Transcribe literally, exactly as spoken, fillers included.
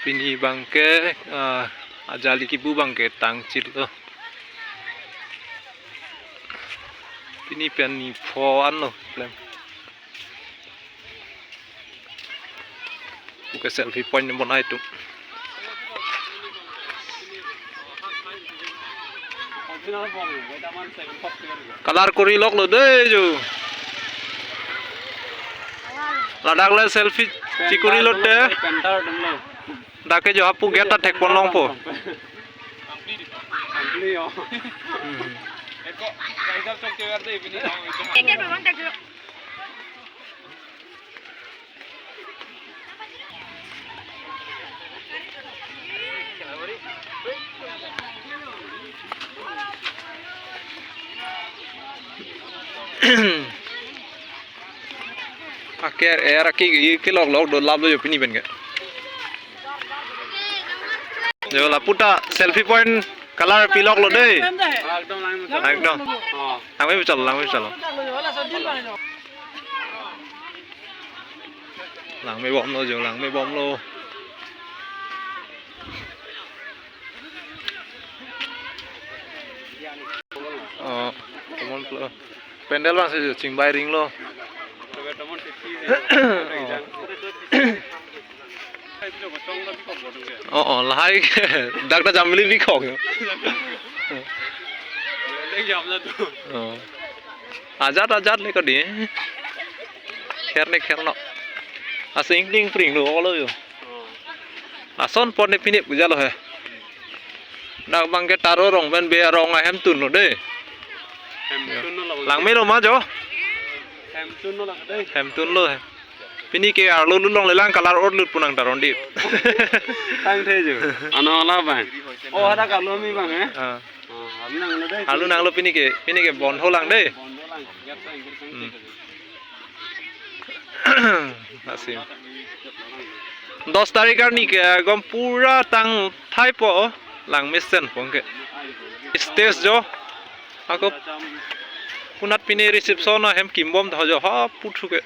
Pini abangke, ah, ajali kipu abangke tangchit lo. Pini pen ni pho anlo klem. Oke, selfie point bonai atum. Color kori lok lo dei jo. Ladak le selfie chikori lote. Dak ke jo hapu gate ta thek pon longpo. Hmm. Aker er aki kelok lok do lap do jo pini pen ke. Jo lapu ta selfie point color pi lok lo dei. Ekdom. Langme chalo, langme chalo. Langme bomlo jo, langme bomlo. Oh, tomon plo. Pandal abang si jo chingbai ring lo. Oh. Oh, oh, lahai. Dak ta jambili bikok. Oh. Ajat, ajat le kodi. Kher ne kher no. Asing ting pring lo olo jo. Lason pon ne pinip jalo he. Dak abangke Taro rong pen be arong ahem tun lo dei. Langme lo ma jo. Hem tun lo he. Pini ke arlo lulong lelang color or lut punang Taro dip. Tangthe jo. Ano la bang. Oh, ada kalomi bang eh. Ah. Oh, arlo nang lo dei. Arlo nang lo pini ke, pini ke bon ho lang dei. Hmm. Asim. Dos tarik arni ke agom pura tangthai po langmesen pon ke. Stage jo. Ako punat pini reception ahem kimbom tho jo ha puthu ke.